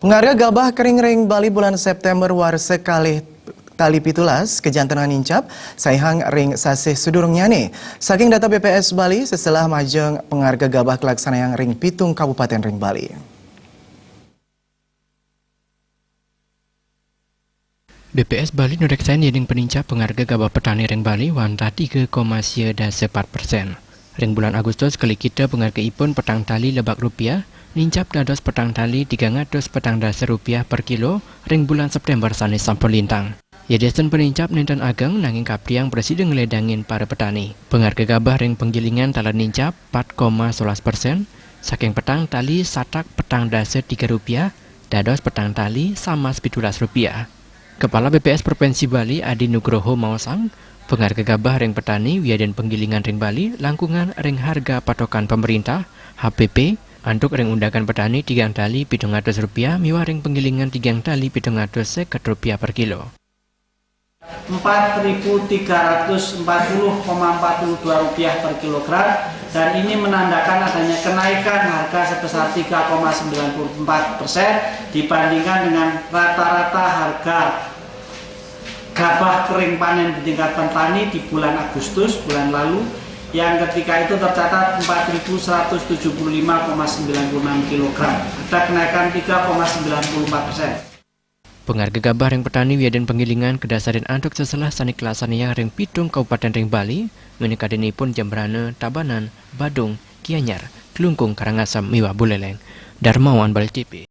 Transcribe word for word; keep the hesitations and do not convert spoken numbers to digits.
Pengarga gabah kering ring Bali bulan September warsa kalih tali pitulas kajantenang nincap, saihang ring sasih sadurungnyané. Saking data B P S Bali, seselah majeng pengarga gabah kalaksanayang ring pitung kabupaten ring Bali. B P S Bali nureksain yéning panincap pengarga gabah petani ring Bali wantah tiga koma sia dasa pat persen. Ring bulan Agustus, kalih kita pengargaipun petang tali lebak rupiah, nincap dados petang tali tigang atus petang dasa rupiah per kilo ring bulan September sané sampun lintang. Yadiastun panincap nénten ageng, nanging kaptiang prasida ngledangin para petani. Pengarga gabah ring panggilingan taler nincap pat koma solas persen, saking petang tali satak petang dasa tiga rupiah, dados petang tali samas pitulas rupiah. Kepala B P S Provinsi Bali Adi Nugroho maosang, pengarga gabah ring petani wiadin panggilingan ring Bali langkungan ring harga patokan pemerintah, H P P, antuk ring undakan petani tigang tali pitung atus rupiah miwah ring panggilingan tigang tali pitung atus seket rupiah per kilo. Empat ribu tiga ratus empat puluh koma empat puluh dua rupiah per kilogram, dan ini menandakan adanya kenaikan harga sebesar tiga koma sembilan puluh empat persen dibandingkan dengan rata-rata harga gabah kering panen di tingkat petani di bulan Agustus, bulan lalu, yang ketika itu tercatat empat ribu seratus tujuh puluh lima koma sembilan puluh enam kilogram. Ada kenaikan tiga koma sembilan puluh empat persen. Pengarga gabah ring petani wiadin panggilingan kadasarin antuk seselah sané kalaksanayang ring pitung kabupaten ring Bali, minakadinipun Jembrana, Tabanan, Badung, Gianyar, Klungkung, Karangasem, miwah Buleleng. Darmawan, Bali T V.